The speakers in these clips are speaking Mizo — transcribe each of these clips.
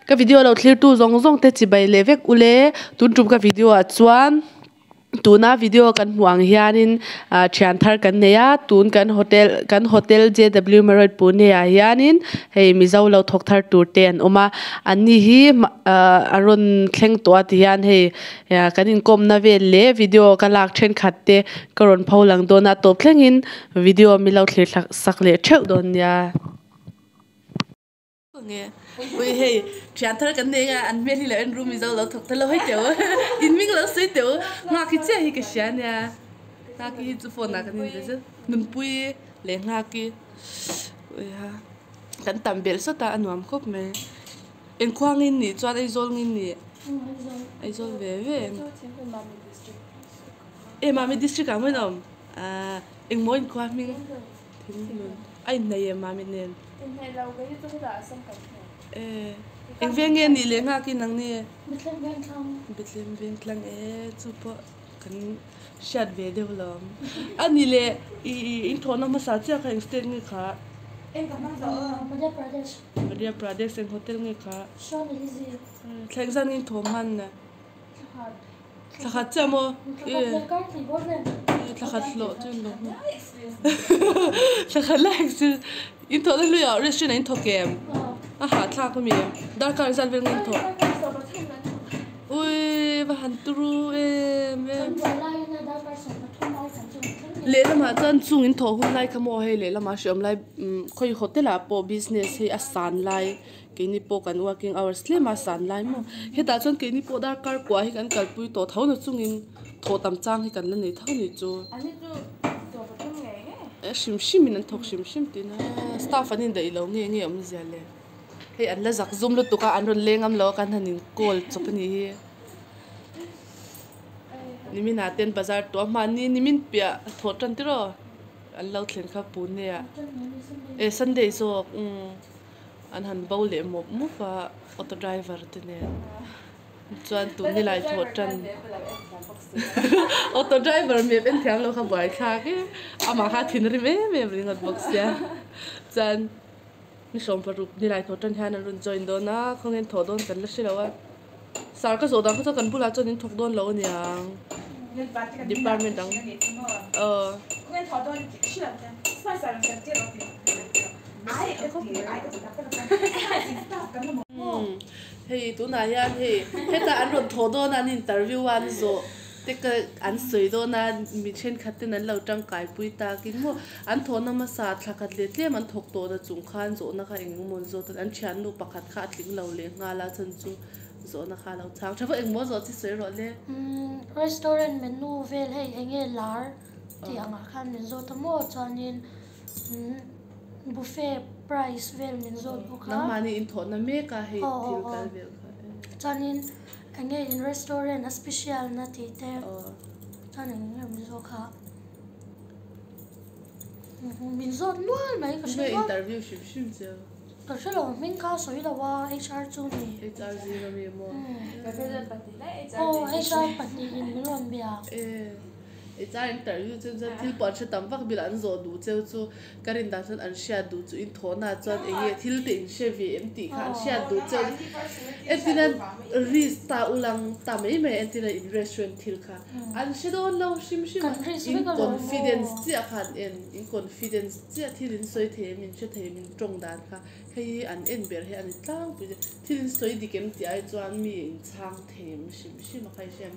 Ka video lo thlir tu zawng zawng te chibai leh vek ule tun tum ka video ah chuan tuna video kan hmuh ang hianin ah thian thar kan nei a tun kan hotel kan hotel J W Marriott Pune ah hianin hei mizo lo thawk thar tur te an awm a an ni hi ah a rawn thleng tawh a ti hian hei kan inkawmna vel leh video ka lak thenkhat te ka rawn pho lang dawn a tawp thlengin video min lo thlir thlak sak leh theuh dawn nia. Nge ui hei thian thar kan nei a an hmel hi lo en ru mizo lo thawk ta lo hei teu in hming lo sawi teu nghak hi chiah hi ka hria ania nghak hi chu phone ah kan in ve zet nunpui leh nghak hi ui ha kan tam belh sawt a a nuam khawp mai engkhua ngin nih chuan Aizawl ngin nih Aizawl ve ve e Mami district ah maw in awm ah engmaw inkhua hming. Thinlun a inhnaih em Mami nen? Inhnaih lo kei chu chutah a sam kan hmu. E eng veng nge nih leh nghak in ang ni? Bethlehem Vengthlang. Bethlehem Vengthlang e chu pawh kan hriat ve deuh lawm. A nih leh i in thawhna hmasa chiah kha eng state nge kha? Eng ka hmang zawh aw? Madhya Pradesh. Madhya Pradesh eng hotel nge kha? Sean Elysee. Thleng zan in thawm hman na. Thlakhat. Thlakhat chiah maw? Thlakhat leh kar tih bawr vel. Thlakhat hlawh chu in lo hmu. Thlakhat lai chu in thawh na hlui ah restaurant ah in thawk em? A hahthlak ami? Darkar zat vel nge in thawk? Ui va han turu em em. Lehlamah chuan chung in thawh hun lai kha maw hei lehlamah hreawm lai khawi hotel ah pawh business hi a san lai. Keini pawh kan working hours tlem a san lai maw? Hetah chuan keini pawh darkar kua hi kan kalpui tawh tho na chungin thawh tam chang hi kan la nei tho ni chu. E hrim hrim in an thawk hrim hrim tihna staff an indaih lo nge nge awmzia le. Hei an la zak zum lutuk a an rawn leng am lo a kan han in call chawp a nih hi. Nimin ah ten bazar tuah hmanni nimin piah thawh tan tiraw an lo thlen kha Pune ah e Sunday zawk umm. An han bo leh mawp mawp a auto driver te nen chuan tun ni lai thawh tan auto driver map en thiam lo kha buai thlak e amah kha a thinrim em em ringawt bawk sia chuan ni sawm paruk ni lai thawh tan hian an rawn join dawn a khawnge an thawh dawn kan la hre lo a sir ka zawh dan kha chuan kan bulah chuan in thawk dawn lo aniang department dang aw. Hei tunah hian hei heta an rawn thawh dawn a an interview a an zawh te ka an sawi dawn a mi thenkhat ten an lo tangkai pui takin maw an thawhna hmasa thla khat leh tlem an thawk tawh na chung khan zawhna kha eng emaw an zawt a an thiannu pakhat kha a tling lo leh nghal a chhan chu zawhna kha a lo chhang tha vak engmaw zawh chi sawi rawh le. Restaurant menu vel hei enge lar tih angah khan min zawt a maw chuanin. Buffet price vel min zawt bawk a. Nangmahni in thawhna mek a hei thil kal vel kha e. Chuanin eng nge in restaurant a special na tih te chuan eng nge min zawt kha min zawt nual mai ka hre nual. Interview hrim hrim che. Ka hre lo hming kha sawi lo a HR chu ni. HR zing ami maw. Aw HR pahnihin min rawn bia. I char interview chu chuan thil pawh an hre tam vak bil an zawh duh cheu chu ka rin dan chuan an hriat duh chu in thawhna chuan eng nge thil te in hre ve em tih kha an hriat duh cheu entir a risk ta ulang ta mai mai entir a in restaurant thil kha an hre dawn lo hrim hrim a in confidence chiah kha an en in confidence chiah thil in sawi thei em in hre thei em in tawng dan kha hei hi an en ber hi a ni tlangpui che thil in sawi dik em tih ai chuan mi in chhang thei em hrim hrim a kha i hriat.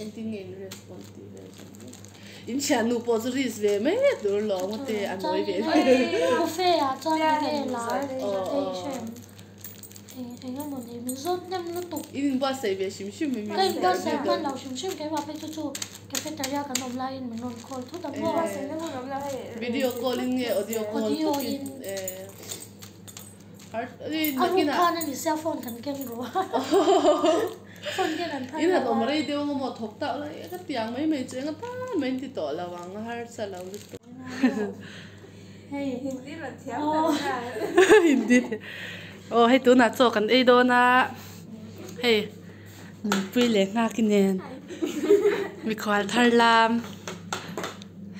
Engtin nge in respond tih vel chu ang maw? In thiannu pawh chu risk ve mai tur lawng a te a nawi ve mai. Buffet ah chuan enge lar tih te i hre em? Eng emaw ni min zawt hnem lutuk. In inbuatsaih ve hrim hrim mai. Ka inbuatsaih hman lo hrim hrim keimah phei chu chu cafeteria kan awm laiin min rawn call thut ang maw? Video call in nge audio call thut in? A ruk khan a ni sia phone kan keng ru a. Phone keng an phal lo a. In han awm rei deuh emaw maw thawk tak lai ka tiang mai mai chu enga tan mai an ti tawh lo ang a harsa lo lutuk. Hei Hindi rawn thiam tak na. Hindi aw hei tunah chaw kan ei dawn a hei nunpui leh nghak i nen mikhual thar lam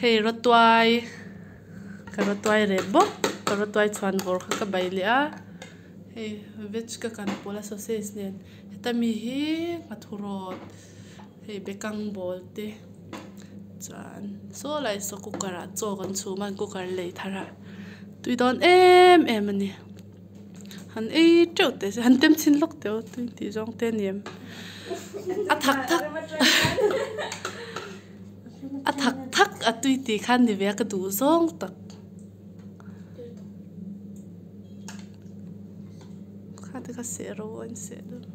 hei rawtuai. Ka rawtuai rep bawk ka rawtuai chhuan vawr kha ka bai leh a Hei veg ka kan pawlh a sausage nen heta mi hi nghathu rawt hei bekang bawl te chuan saw lai saw cooker ah chaw kan chhum a cooker lei thar ah tui dawn em em a ni han ei teuh teh se han tem chhin lawk teh u tui tih zawng te a ni em a thak thak a thak thak a tui tih khan ni ve a ka duh zawng tak. Kha te kha seh ro an seh deuh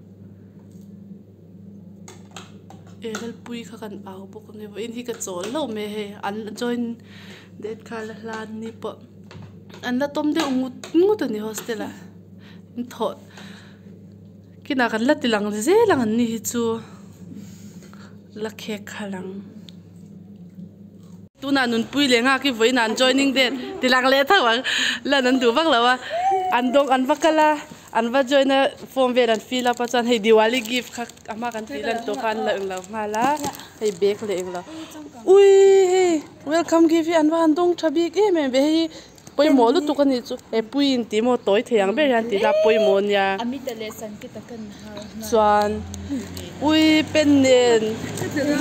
e lalpui kha kan au bawk ang e vawiin hi ka chawl hlauh mai a hei an join date kha la hlan ni pawh an la tawm deuh ngut ngut a ni hostel ah an thawh kinah kan la ti lang zel ang an ni hi chu la khek khalh ang. Tunah nunpui leh nghak hi vawiin an joining date ti lang leh tho ang lan an duh vak lo a an dawng an va kal a an va join a form vel an fill up a chuan hei diwali gift kha a hma kan tih lan tawh kha an la englo nghal a hei bag leh englo ui hei welcome gift hi an va han dawng tha bik em em ve hei hi pawimawh lutuk a nih chu he pui in tih maw tawi thei ang ber hian tih la pawimawh a nia chuan ui pen nen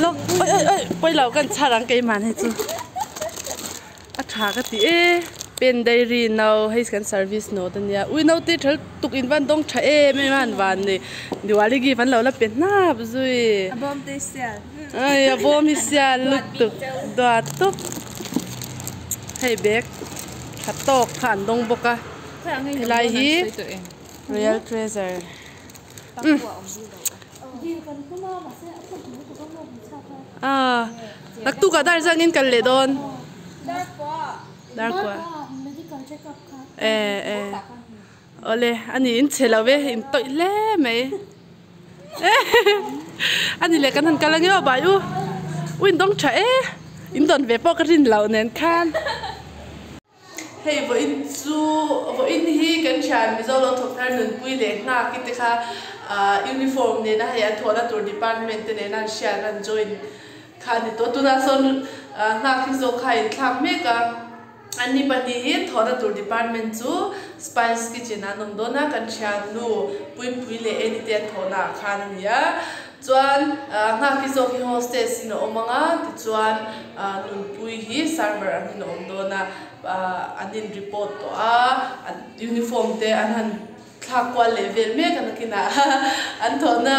lawk awi awi awi pawilo ka chhar ang keimah hi chu a tha ka ti e pen dairy no hei kan service note a nia ui naute thal tuk in van dawng tha em em a an van nei diwali gift an lo la pe hnap zui ai a bawm hi sial lutuk duat tawp. Hei bag tha tawk kha an dawng bawk a helai hi royal treasure ah naktukah dar zangin kal leh dawn darkua eh eh awle ani in chhe lo ve in tawih hle mai. Ani leh kan han kal ange aw bai u u in dawng tha e in dawn ve pawh ka rin loh nen khan. Hei vawiin chu vawiin hi kan thian Mizo lo thawk thar nunpui leh nghak i te kha ah uniform nena hei an thawhna tur department te nena an hriat an join kha a ni tawh tunah sawn nghak hi zawk kha a inthlak mek a. Anni pahnih hi thawhna tur department chu Spice Kitchen ah an awm dawn a, kan thiannu Puipui leh Eni te an thawhna ah khan a ni a. Chuan Nghaki zawk hi hostess in a awm ang a, tichuan Nunpui hi server angin a awm dawn a, an in report tawh a, an uniform te an han thlak kual leh vel mek a nakinah an thawhna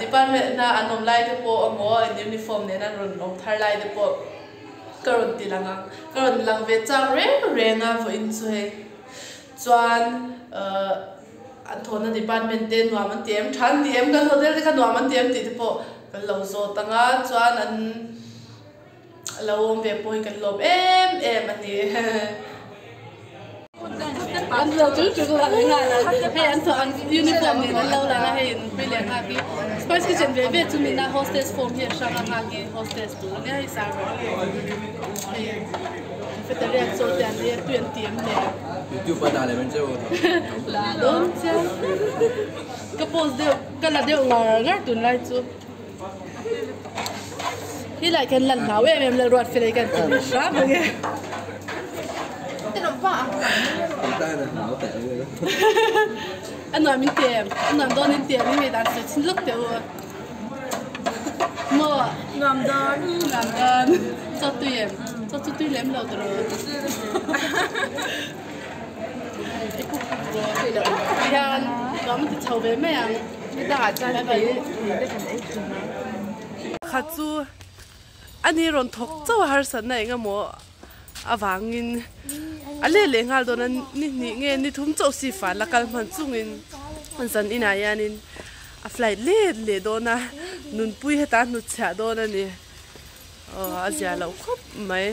department a an awm lai te pawh emaw an uniform nen an rawn awm thar lai te pawh. Ka rawn ti lang ang. Ka rawn lang ve chak reng reng a vawiin chu hei. Chuan ahh an thawhna department te nuam an ti em, tha an ti em, kan hotel te kha nuam an ti em tih te pawh kan lo zawt ang a, chuan an lo awm ve pawh hi kan lawm em em a ni. An lo chu chu lang nghal a, hei an thawh an uniform nen an lo lang a, hei nupui leh nghak hi spice kitchen ve ve chu nina hostess form hi a hrang a nghak hi hostess tur ania hei server hei cafeteria chaw te an ei a tui an ti em le youtube a dah leh mai cheu la dawn chiang ka post deuh ka la deuh ngar ngar tunlai chu Hi lai khan lan hlau em em la ruat felei kan ti hram ang e. A nuam in ti em? A nuam dawn in ti em? Hei dan sawi chin lawk teh u. Maw? Nuam dawn. Nuam dawn. Chaw tui em? Chaw chu tui lem lo tawh rawh. Hian nuam a ti chho ve mai ang. Kha chu a ni rawn thawk chauh a harsatna eng emaw avangin a let leh nghal dawn a ni hnih nge ni thum chauh si fal a kal hman chungin zan inah hianin a flight let leh dawn a nunpui heta hnutchhiah dawn a ni aw a zia loh khawp mai.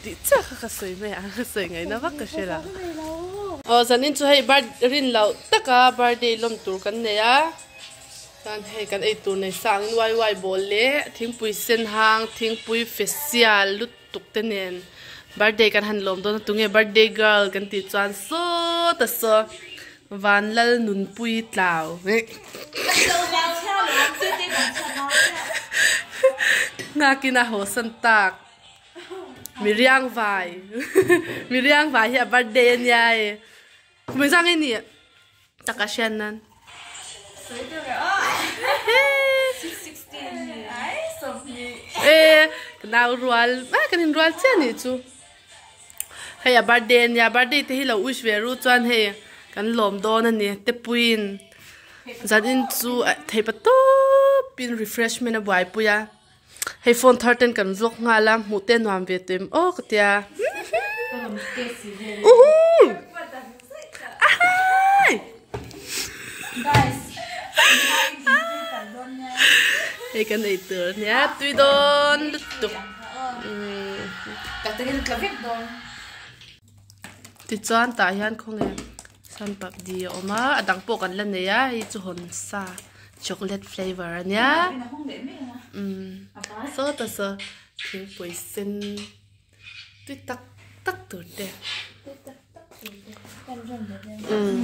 Tih chiah kha ka sawi mai ang, sawi ngaihna vak ka hre lo. Aw zanin chu hei birth rin loh taka birthday lawm tur kan nei a, chuan hei kan ei tur nei sa angin wai wai bawl leh thingpui sen hang, thingpui facial lutuk te nen birthday kan han lawm dawn a, tunge birthday girl kan tih chuan sawta saw Vanlal Nunpui Tlau Nghakin a haw san tak. Mi riang vai mi riang vai hi a birthday a nia e. Kum engzah nge ni taka hriat nan. E ka nau rual ah kan in rual chiah nih chu. Hei a birthday ania birthday te hi lo wish ve ru chuan hei kan lawm dawn a ni te puiin zanin chu thei pa tawp in refreshment a buaipui a. Hei phone thar ten kan vlog nghal a hmuh te nuam ve tawh em aw ka tia uhu ahai hei kan ei tur ania tui dawn lutuk tichuan tah hian khawnge sun papdi a awm a a dang pawh kan la nei a hei chu hawn sa. Chocolate flavour a nia umm sawta saw thingpui sen tui tak tak tur te umm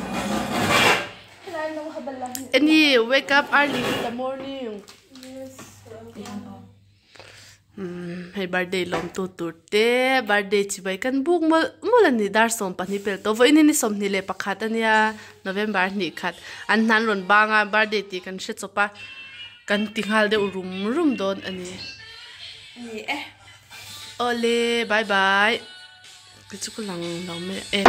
Annie wake up early in the morning umm hei birthday lawm tu tur te birthday chibai kan buk mawlh mawlh a ni dar 12 pel tawh vawiin hi ni 21 a nia November hnih khat an hna an rawn bang a birthday tih kan hre chawp a kan ti nghal deuh rum rum dawn a ni awle bye bye ti chu ka lang lo mai e.